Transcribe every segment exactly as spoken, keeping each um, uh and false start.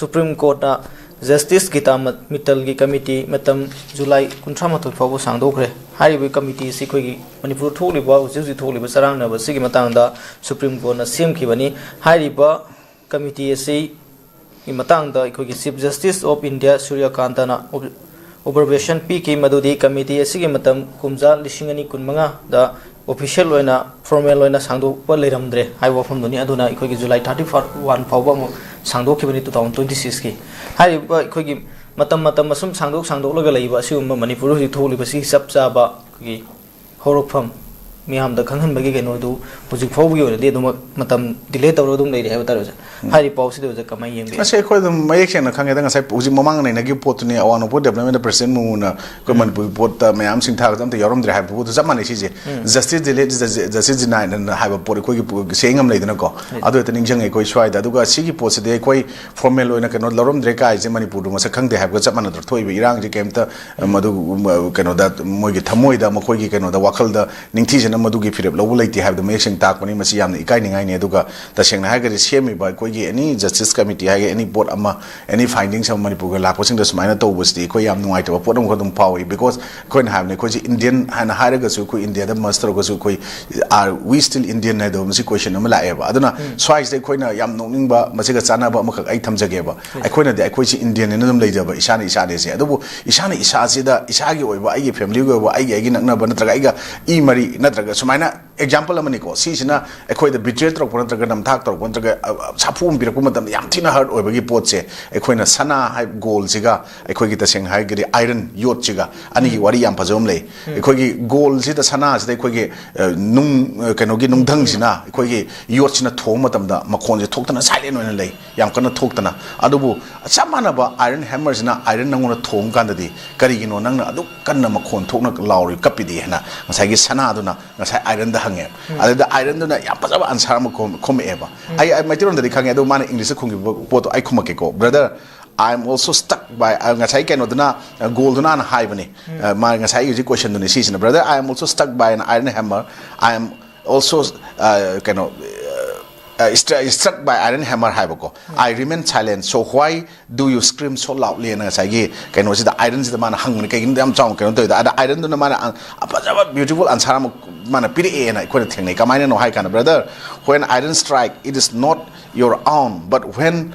Supreme ꯀꯣꯔꯠꯅ justice guitar ꯃꯤꯠꯇꯜꯒꯤ committee ꯃꯇꯝ July ꯀꯨꯟꯊ꯭ꯔꯥ ꯃꯥꯊꯣꯏ ꯐꯥꯎꯕ ꯁꯥꯡꯗꯣꯛꯈ꯭ꯔꯦ꯫ ꯍꯥꯏꯔꯤꯕ ꯀꯃꯤꯇꯤ ꯑꯁꯤ ꯑꯩꯈꯣꯏꯒꯤ ꯃꯅꯤꯄꯨꯔꯗ ꯊꯣꯛꯂꯤꯕ, ꯍꯧꯖꯤꯛ ꯍꯧꯖꯤꯛ ꯊꯣꯛꯂꯤꯕ ꯆꯔꯥꯡꯅꯕ ꯑꯁꯤꯒꯤ ꯃꯇꯥꯡꯗ ꯁꯨꯄ꯭ꯔꯤꯝ ꯀꯣꯔꯠꯅ ꯁꯦꯝꯈꯤꯕꯅꯤ꯫ ꯍꯥꯏꯔꯤꯕ ꯀꯃꯤꯇꯤ ꯑꯁꯤ ꯒꯤ ꯃꯇꯥꯡꯗ ꯑꯩꯈꯣꯏꯒꯤ ꯆꯤꯐ ꯖꯁꯇꯤꯁ ꯑꯣꯐ ꯏꯟꯗꯤꯌꯥ ꯁꯨꯔ꯭ꯌꯀꯥꯟꯇꯅ ꯑꯣꯕ-, ꯑꯣꯕꯖꯔꯕꯦꯁꯟ ꯄꯤꯈꯤ, ꯃꯗꯨꯗꯤ ꯀꯃꯤꯇꯤ ꯑꯁꯤꯒꯤ ꯃꯇꯝ ꯀꯨꯝꯖꯥ ꯂꯤꯁꯤꯡ ꯑꯅꯤ ꯀꯨꯟꯃꯉꯥꯗ ꯑꯣꯐꯤꯁꯤꯌꯦꯜ ꯑꯣꯏꯅ, ꯐꯣꯔꯃꯦꯜ ꯑꯣꯏꯅ ꯁꯥꯡꯗꯣꯛꯄ ꯂꯩꯔꯝꯗ꯭ꯔꯦ ꯍꯥꯏꯕ ꯋꯥꯐꯝꯗꯨꯅꯤ꯫ ꯑꯗꯨꯅ ꯑꯩꯈꯣꯏꯒꯤ ꯖꯨꯂꯥꯏ ꯊꯥꯔꯇꯤ ꯋꯥꯟ ꯐꯥꯎꯕ ꯑꯃꯨꯛ ꯁꯥꯡꯗꯣꯛꯈꯤꯕꯅꯤ, ꯇꯨ ꯊꯥꯎꯖꯟ ꯇ꯭ꯋꯦꯟꯇꯤ ꯁꯤꯛꯁꯀꯤ꯫ ꯍꯥꯏꯔꯤꯕ ꯑꯩꯈꯣꯏꯒꯤ ꯃꯇꯝ ꯃꯇꯝ ꯑꯁꯨꯝ ꯁꯥꯡꯗꯣꯛ ꯁꯥꯡꯗꯣꯛꯂꯒ ꯂꯩꯕ ꯑꯁꯤꯒꯨꯝꯕ ꯃꯅꯤꯄꯨꯔꯗ ꯍꯧꯖꯤꯛ ꯊꯣꯛꯂꯤꯕꯁꯤ ꯆꯞ ꯆꯥꯕ ꯑꯩꯈꯣꯏꯒꯤ ꯍꯧꯔꯛꯐꯝ ꯃꯤꯌꯥꯝꯗ ꯈꯪꯍꯟꯕꯒꯤ ꯀꯩꯅꯣꯗꯨ ꯍꯧꯖꯤꯛ ꯐꯥꯎꯕꯒꯤ ꯑꯣꯏꯅꯗꯤ ꯑꯗꯨꯃꯛ ꯃꯇꯝ ꯗꯤꯂꯦ ꯇꯧꯔꯒ ꯑꯗꯨꯝ ꯂꯩꯔꯤ ꯍꯥꯏꯕ ꯇꯥꯔꯦ, ꯑꯣꯖꯥ꯫ ꯎꯝ꯫ ꯍꯥꯏꯔꯤꯕ ꯄꯥꯎꯁꯤꯗ ꯑꯣꯖꯥ ꯀꯃꯥꯏꯅ ꯌꯦꯡꯕꯤ? ꯃꯁꯤ ꯑꯩꯈꯣꯏ ꯑꯗꯨꯝ ꯃꯌꯦꯛ ꯁꯦꯡꯅ ꯈꯪꯉꯦꯗ, ꯉꯁꯥꯏ ꯍꯧꯖꯤꯛ ꯃꯃꯥꯡ ꯅꯩꯅꯈꯤꯕ ꯄꯣꯠꯇꯨꯅꯤ, ꯑꯋꯥꯡ ꯅꯣꯡꯄꯣꯛ ꯗꯤꯕꯦꯂꯞꯃꯦꯟꯗ ꯄ꯭ꯔꯁꯤꯗꯦꯟ ꯃꯨꯔꯃꯨꯅ ꯑꯩꯈꯣꯏ ꯎꯝ꯫ ꯃꯅꯤꯄꯨꯔꯒꯤ ꯄꯣꯠꯇ ꯃꯌꯥꯝ ꯁꯤꯡꯊꯥꯒꯗ ꯑꯝꯇ ꯌꯥꯎꯔꯝꯗ꯭ꯔꯦ ꯍꯥꯏꯕ ꯄꯣꯠꯇꯨ ꯆꯞ ꯃꯥꯟꯅꯩ ꯁꯤꯁꯦ꯫ ꯎꯝ꯫ Justice delayed is justice denied ꯍꯥꯏꯕ ꯄꯣꯠ ꯑꯩꯈꯣꯏꯒꯤ ꯄꯨ-, saying ꯑꯃ ꯂꯩꯗꯅꯀꯣ, ꯎꯝ꯫ ꯑꯗꯨ ꯍꯦꯛꯇ ꯅꯤꯡꯁꯤꯡꯉꯦ ꯑꯩꯈꯣꯏ ꯁ꯭ꯋꯥꯏꯗ꯫ ꯑꯗꯨꯒ ꯁꯤꯒꯤ ꯄꯣꯠꯁꯤꯗꯤ ꯑꯩꯈꯣꯏ ꯐꯣꯔꯃꯦꯜ ꯑꯣꯏꯅ ꯀꯩꯅꯣ ꯂꯧꯔꯝꯗ꯭ꯔꯦ ꯀꯥꯏꯁꯦ ꯃꯅꯤꯄꯨꯔꯗꯨ ꯃꯁꯛ ꯈꯪꯗꯦ ꯍꯥꯏꯕꯒ ꯆꯞ ꯃꯥꯟꯅꯗ꯭ꯔꯣ? ꯊꯣꯛꯏꯕ ꯏꯔꯥꯡꯁꯦ ꯀꯩꯝꯇ ꯃꯗꯨ, ꯀꯩꯅꯣꯗ, ꯃꯣꯏꯒꯤ ꯊꯃꯣꯏꯗ, ꯃꯈꯣꯏꯒꯤ ꯀꯩꯅꯣꯗ, ꯋꯥꯈꯜꯗ ꯅꯤꯡꯊꯤꯖꯅ ꯃꯗꯨꯒꯤ ꯐꯤꯔꯦꯞ ꯂꯧꯕ ꯂꯩꯇꯦ ꯍꯥꯏꯕꯗꯨ ꯃꯌꯦꯛ ꯁꯦꯡꯅ ꯇꯥꯛꯄꯅꯤ꯫ ꯃꯁꯤ ꯌꯥꯝꯅ ꯏꯀꯥꯏꯅꯤꯡꯉꯥꯏꯅꯤ꯫ ꯑꯗꯨꯒ ꯇꯁꯦꯡꯅ ꯍꯥꯏꯔꯒꯗꯤ ꯁꯦꯝꯃꯤꯕ ꯑꯩꯈꯣꯏꯒꯤ any justice committee ꯍꯥꯏꯒꯦ, any ꯄꯣꯠ ꯑꯃ, any findings ꯑꯃ ꯃꯅꯤꯄꯨꯔꯒ ꯂꯥꯛꯄꯁꯤꯡꯗ ꯁꯨꯃꯥꯏꯅ ꯇꯧꯕꯁꯤꯗꯤ ꯑꯩꯈꯣꯏ ꯌꯥꯝ ꯅꯨꯡꯉꯥꯏꯇꯕ ꯄꯣꯠ ꯑꯃꯈꯛ ꯑꯗꯨꯝ ꯐꯥꯎꯏ꯫ Because ꯑꯩꯈꯣꯏꯅ ꯍꯥꯏꯕꯅꯤ, ꯑꯩꯈꯣꯏꯁꯦ ꯏꯟꯗꯤꯌꯟ ꯍꯥꯏꯅ ꯍꯥꯏꯔꯒꯁꯨ, ꯑꯩꯈꯣꯏ ꯏꯟꯗꯤꯌꯥꯗ merge ꯇꯧꯔꯒꯁꯨ, ꯑꯩꯈꯣꯏ are we still Indian ꯍꯥꯏꯗꯣ, ꯃꯁꯤ question ꯑꯃ ꯂꯥꯛꯑꯦꯕ꯫ ꯑꯗꯨꯅ ꯎꯝ꯫ ꯁ꯭ꯋꯥꯏꯁꯤꯗ ꯑꯩꯈꯣꯏꯅ ꯌꯥꯝ ꯅꯣꯛꯅꯤꯡꯕ, ꯃꯁꯤꯒ ꯆꯥꯟꯅꯕ ꯑꯃꯈꯛ ꯑꯩ ꯊꯝꯖꯒꯦꯕ꯫ ꯎꯝ꯫ ꯑꯩꯈꯣꯏꯅꯗꯤ ꯑꯩꯈꯣꯏꯁꯤ ꯏꯟꯗꯤꯌꯟ ꯑꯅ ꯑꯗꯨꯝ ꯂꯩꯖꯕ, ꯏꯁꯥꯅ ꯏꯁꯥꯅꯦꯁꯦ꯫ ꯑꯗꯨꯕꯨ ꯏꯁꯥꯅ ꯏꯁꯥꯁꯤꯗ, ꯏꯁꯥꯒꯤ ꯑꯣꯏꯕ, ꯑꯩꯒꯤ family ꯒꯤ ꯑꯣꯏꯕ, ꯑꯩꯒꯤ, ꯑꯩꯒꯤ ꯅꯛꯅꯕ ꯅꯠꯇ꯭ꯔꯒ ꯑꯩꯒ ꯏ ꯃꯔꯤ ꯅꯠꯇ꯭ꯔꯒ ꯁꯨꯃꯥꯏꯅ example ꯑꯃꯅꯤꯀꯣ꯫ ꯁꯤꯁꯤꯅ ꯑꯩꯈꯣꯏꯗ betray ꯇꯧꯔꯛꯄ ꯅꯠꯇ꯭ꯔꯒ ꯅꯝꯊꯥꯛ ꯇꯧꯔꯛꯄ ꯅꯠꯇ꯭ꯔꯒ, ꯑ, ꯑ, ꯁꯥꯐꯨ ꯑꯃ ꯄꯤꯔꯛꯄ ꯃꯇꯝꯗ ꯌꯥꯝ ꯊꯤꯅ hurt ꯑꯣꯏꯕꯒꯤ ꯄꯣꯠꯁꯦ, ꯑꯩꯈꯣꯏꯅ ꯁꯅꯥ ꯍꯥꯏ, gold ꯁꯤꯒ, ꯑꯩꯈꯣꯏꯒꯤ ꯇꯁꯦꯡꯅ ꯍꯥꯏꯔꯒꯗꯤ iron ꯌꯣꯠꯁꯤꯒ ꯑꯅꯤꯒꯤ ꯎꯝ꯫ ꯋꯥꯔꯤ ꯌꯥꯝ ꯐꯖꯕ ꯑꯃ ꯂꯩ꯫ ꯎꯝ꯫ ꯑꯩꯈꯣꯏꯒꯤ gold ꯁꯤꯗ, ꯁꯅꯥꯁꯤꯗ ꯑꯩꯈꯣꯏꯒꯤ, ꯑ, ꯅꯨꯡ, ꯑ, ꯀꯩꯅꯣꯒꯤ ꯅꯨꯡꯙꯪꯁꯤꯅ ꯑꯩꯈꯣꯏꯒꯤ ꯌꯣꯠꯁꯤꯅ ꯊꯣꯡꯕ ꯃꯇꯝꯗ ꯃꯈꯣꯟꯁꯦ ꯊꯣꯛꯇꯅ silent ꯑꯣꯏꯅ ꯂꯩ, ꯌꯥꯝ ꯀꯟꯅ ꯊꯣꯛꯇꯅ꯫ ꯑꯗꯨꯕꯨ ꯆꯞ ꯃꯥꯟꯅꯕ iron hammer ꯁꯤꯅ iron ꯅꯪꯉꯣꯟꯗ ꯊꯣꯡ ꯀꯥꯟꯗꯗꯤ ꯀꯔꯤꯒꯤꯅꯣ ꯅꯪꯅ ꯑꯗꯨꯛ ꯀꯟꯅ ꯃꯈꯣꯟ ꯊꯣꯛꯅ ꯂꯥꯎꯔꯤ, ꯀꯞꯄꯤꯗꯤ ꯍꯥꯏꯅ ꯉꯁꯥꯏꯒꯤ ꯁꯅꯥꯗꯨꯅ ꯉꯁꯥꯏ iron ꯗ ꯍꯪꯉꯦ꯫ ꯎꯝ꯫ ꯑꯗꯨꯗ iron ꯗꯨꯅ ꯌꯥꯝ ꯐꯖꯕ answer ꯑꯃ ꯈꯨꯝ-, ꯈꯨꯝꯃꯛꯑꯦꯕ꯫ ꯎꯝ꯫ ꯑꯩ, ꯑꯩ ꯃꯩꯇꯩꯂꯣꯟꯗꯗꯤ ꯈꯪꯉꯦ, ꯑꯗꯨ ꯃꯥꯅ English ꯇ ꯈꯨꯝꯈꯤꯕ ꯄꯣꯠꯇꯣ ꯑꯩ ꯈꯨꯝꯃꯛꯀꯦꯀꯣ꯫ "Brother, I am also stuck by", ꯑ, ꯉꯁꯥꯏ ꯀꯩꯅꯣꯗꯨꯅ, ꯑ, gold ꯗꯨꯅ ꯍꯥꯏꯕꯅꯤ꯫ ꯎꯝ꯫ ꯑ, ꯃꯥ ꯉꯁꯥꯏ ꯍꯧꯖꯤꯛ question ꯗꯨꯅꯤ ꯁꯤꯁꯤꯅ, "Brother, I am also stuck by an iron hammer. I am also, ꯑ, ꯀꯩꯅꯣ, ꯑ, uh, stru- struck by iron hammer ꯍꯥꯏꯕꯀꯣ, "I remain silent, so why do you scream so loudly?" ꯑꯅ ꯉꯁꯥꯏꯒꯤ ꯀꯩꯅꯣꯁꯤꯗ, ironꯁꯤꯗ ꯃꯥꯅ ꯍꯪꯕꯅꯤ, "ꯀꯩꯒꯤꯅꯣ ꯌꯥꯝ ꯆꯥꯎꯅ ꯀꯩꯅꯣ ꯇꯧꯔꯤꯗ?" ꯑꯗ ironꯗꯨꯅ ꯃꯥꯅ ꯑ- ꯑꯐꯖꯕ beautiful answer ꯑꯃ ꯃꯥꯅ ꯄꯤꯔꯛꯑꯦꯅ ꯑꯩꯈꯣꯏꯅ ꯊꯦꯡꯅꯩ꯫ ꯀꯃꯥꯏꯅꯅꯣ ꯍꯥꯏ ꯀꯥꯟꯗ, "Brother, when iron strike, it is not your own, but when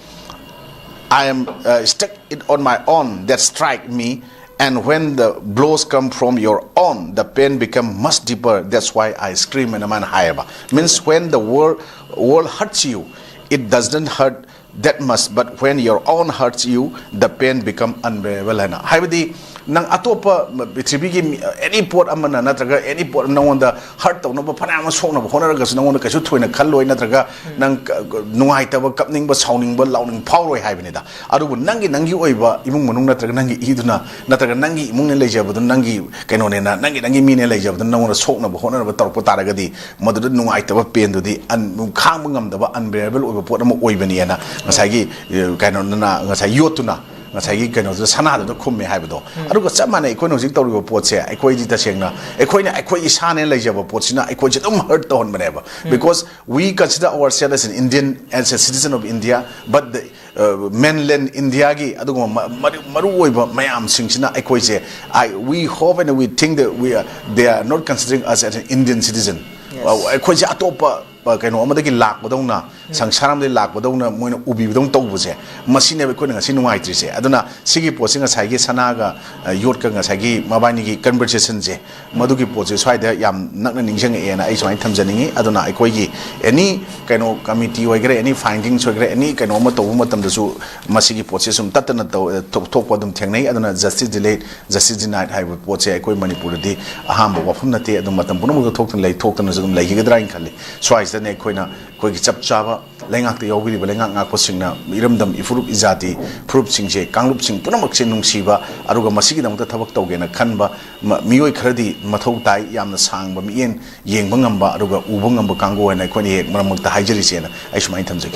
I am uh, stuck it on my own that strike me, and when the blows come from your own, the pain become much deeper. That's why I scream." ꯑꯅ ꯃꯥꯅ ꯍꯥꯏꯌꯦꯕ꯫ Means, when the world world hurts you, it doesn't hurt that much, but when your own hurts you, the pain become unbearable. ꯍꯥꯏꯅ ꯍꯥꯏꯕꯗꯤ, ꯅꯪ ꯑꯇꯣꯞꯄ ꯄ꯭ꯔꯤꯊꯤꯕꯤꯒꯤ ꯃꯤ- any ꯄꯣꯠ ꯑꯃꯅ ꯅꯠꯇ꯭ꯔꯒ any ꯄꯣꯠ ꯑꯃ ꯅꯪꯉꯣꯟꯗ hurt ꯇꯧꯅꯕ ꯐꯅꯌꯥꯝ ꯑꯃ ꯁꯣꯛꯅꯕ ꯍꯣꯠꯅꯔꯒꯁꯨ ꯅꯪꯉꯣꯟꯗ ꯀꯩꯁꯨ ꯊꯣꯏꯅ ꯈꯜꯂꯣꯏ, ꯅꯠꯇ꯭ꯔꯒ ꯅꯪ ꯀ- ꯅꯨꯡꯉꯥꯏꯇꯕ, ꯀꯞꯅꯤꯡꯕ, ꯁꯥꯎꯅꯤꯡꯕ, ꯂꯥꯎꯅꯤꯡ ꯐꯥꯎꯔꯣꯏ ꯍꯥꯏꯕꯅꯤꯗ꯫ ꯑꯗꯨꯕꯨ ꯅꯪꯒꯤ, ꯅꯪꯒꯤ ꯑꯣꯏꯕ ꯏꯃꯨꯡ ꯃꯅꯨꯡ ꯅꯠꯇ꯭ꯔꯒ ꯅꯪꯒꯤ ꯏꯗꯨꯅ ꯅꯠꯇ꯭ꯔꯒ ꯅꯪꯒꯤ ꯏꯃꯨꯡꯅ ꯂꯩꯖꯕꯗꯨꯅ, ꯅꯪꯒꯤ ꯀꯩꯅꯣꯅꯦꯅ, ꯅꯪꯒꯤ, ꯅꯪꯒꯤ ꯃꯤꯅ ꯂꯩꯖꯕꯗꯨꯅ ꯅꯪꯉꯣꯟꯗ ꯁꯣꯛꯅꯕ ꯍꯣꯠꯅꯅꯕ ꯇꯧꯔꯛꯄ ꯇꯥꯔꯒꯗꯤ, ꯃꯗꯨꯗ ꯅꯨꯡꯉꯥꯏꯇꯕ painꯗꯨꯗꯤ ꯑꯟ- ꯈꯥꯡꯕ ꯉꯝꯗꯕ, unbearable ꯑꯣꯏꯕ ꯄꯣꯠ ꯑꯃ ꯑꯣꯏꯕꯅꯤꯅ ꯉꯁꯥꯏꯒꯤ ꯑꯦ, ꯀꯩꯅꯣꯗꯨꯅ, ꯉꯁꯥꯏ ꯌꯣꯠꯇꯨꯅ ꯉꯁꯥꯏꯒꯤ ꯀꯩꯅꯣꯗꯨꯗ, ꯁꯅꯥꯗꯨꯗ ꯈꯨꯝꯃꯦ ꯍꯥꯏꯕꯗꯣ꯫ ꯑꯗꯨꯒ ꯆꯞ ꯃꯥꯟꯅꯩ ꯑꯩꯈꯣꯏꯅ ꯍꯧꯖꯤꯛ ꯇꯧꯔꯤꯕ ꯄꯣꯠꯁꯦ꯫ ꯑꯩꯈꯣꯏꯗꯤ ꯇꯁꯦꯡꯅ ꯑꯩꯈꯣꯏꯅ ꯑꯩꯈꯣꯏ ꯏꯁꯥꯅ ꯂꯩꯖꯕ ꯄꯣꯠꯁꯤꯅ ꯑꯩꯈꯣꯏꯁꯦ ꯑꯗꯨꯝ hurt ꯇꯧꯍꯟꯕꯅꯦꯕ꯫ Because we consider ourselves as an Indian, as a citizen of India, but the uh, mainland Indiaꯒꯤ ꯑꯗꯨꯒꯨꯝꯕ ꯃ- ꯃꯔꯨ ꯃꯔꯨꯑꯣꯏꯕ ꯃꯌꯥꯝꯁꯤꯡꯁꯤꯅ ꯑꯩꯈꯣꯏꯁꯦ, I, we hope and we think that we are, they are not considering us as an Indian citizen. ꯑꯩꯈꯣꯏꯁꯦ ꯑꯇꯣꯞꯄ ꯑ, ꯀꯩꯅꯣ ꯑꯃꯗꯒꯤ ꯂꯥꯛꯄꯗꯧꯅ, ꯁꯪꯁꯥꯔ ꯑꯃꯗꯒꯤ ꯂꯥꯛꯄꯗꯧꯅ ꯃꯣꯏꯅ ꯎꯕꯤꯕꯗꯧꯅ ꯇꯧꯕꯁꯦ, ꯃꯁꯤꯅꯦꯕ ꯑꯩꯈꯣꯏꯅ ꯉꯁꯤ ꯅꯨꯡꯉꯥꯏꯇ꯭ꯔꯤꯁꯦ꯫ ꯑꯗꯨꯅ ꯁꯤꯒꯤ ꯄꯣꯠꯁꯤ ꯉꯁꯥꯏꯒꯤ ꯁꯅꯥꯒ ꯑ, ꯌꯣꯠꯀ ꯉꯁꯥꯏꯒꯤ ꯃꯕꯥꯅꯤꯒꯤ conversationꯁꯦ, ꯃꯗꯨꯒꯤ ꯄꯣꯠꯁꯦ ꯁ꯭ꯋꯥꯏꯗ ꯌꯥꯝ ꯅꯛꯅ ꯅꯤꯡꯁꯤꯡꯉꯛꯑꯦꯅ ꯑꯩ ꯁꯨꯃꯥꯏꯅ ꯊꯝꯖꯅꯤꯡꯉꯤ꯫ ꯑꯗꯨꯅ ꯑꯩꯈꯣꯏꯒꯤ any ꯀꯩꯅꯣ committee ꯑꯣꯏꯒꯦꯔꯥ, any findings ꯑꯣꯏꯒꯦꯔꯥ, any ꯀꯩꯅꯣ ꯑꯃ ꯇꯧꯕ ꯃꯇꯝꯗꯁꯨ ꯃꯁꯤꯒꯤ ꯄꯣꯠꯁꯦ ꯁꯨꯝ ꯇꯠꯇꯅ ꯇꯧ- ꯊꯣꯛ- ꯊꯣꯛꯄ ꯑꯗꯨꯝ ꯊꯦꯡꯅꯩ꯫ ꯑꯗꯨꯅ justice delayed, justice denied ꯍꯥꯏꯕ ꯄꯣꯠꯁꯦ ꯑꯩꯈꯣꯏ ꯃꯅꯤꯄꯨꯔꯗꯗꯤ ꯑꯍꯥꯟꯕ ꯋꯥꯐꯝ ꯅꯠꯇꯦ꯫ ꯑꯗꯨꯝ ꯃꯇꯝ ꯄꯨꯝꯅꯃꯛꯇ ꯊꯣꯛꯇꯅ ꯂꯩ, ꯊꯣꯛꯇꯅꯁꯨ ꯑꯗꯨꯝ ꯂꯩꯈꯤꯒꯗ꯭ꯔꯥ ꯍꯥꯏꯅ ꯈꯜꯂꯤ꯫ ꯁ꯭ꯋꯥꯏꯁꯤꯗꯅꯦ ꯑꯩꯈꯣꯏꯅ ꯑꯩꯈꯣꯏꯒꯤ ꯆꯞ ꯆꯥꯕ ꯂꯩꯉꯥꯛꯇ ꯌꯥꯎꯕꯤꯔꯤꯕ ꯂꯩꯉꯥꯛ ꯉꯥꯛꯄꯁꯤꯡꯅ ꯏꯔꯝꯗꯝ, ꯏꯐꯨꯔꯨꯞ, ꯏꯖꯥꯇꯤ ꯐꯨꯔꯨꯞꯁꯤꯡꯁꯦ, ꯀꯥꯡꯂꯨꯞꯁꯤꯡ ꯄꯨꯝꯅꯃꯛꯁꯦ ꯅꯨꯡꯁꯤꯕ, ꯑꯗꯨꯒ ꯃꯁꯤꯒꯤꯗꯃꯛꯇ ꯊꯕꯛ ꯇꯧꯒꯦꯅ ꯈꯟꯕ ꯃ- ꯃꯤꯑꯣꯏ ꯈꯔꯗꯤ ꯃꯊꯧ ꯇꯥꯏ꯫ ꯌꯥꯝꯅ ꯁꯥꯡꯕ ꯃꯤꯠꯌꯦꯡ ꯌꯦꯡꯕ ꯉꯝꯕ ꯑꯗꯨꯒ ꯎꯕ ꯉꯝꯕ ꯀꯥꯡꯕꯨ ꯍꯥꯏꯅ ꯑꯩꯈꯣꯏꯅ ꯍꯦꯛ ꯃꯔꯛ ꯃꯔꯛꯇ ꯍꯥꯏꯖꯔꯤꯁꯦꯅ ꯑꯩ ꯁꯨꯃꯥꯏꯅ ꯊꯝꯖꯒꯦ꯫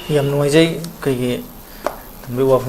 ꯌꯥꯝ ꯅꯨꯡꯉꯥꯏꯖꯩ꯫ ꯑꯩꯈꯣꯏꯒꯤ ꯊꯝꯕꯤꯕ ꯋꯥꯐꯝ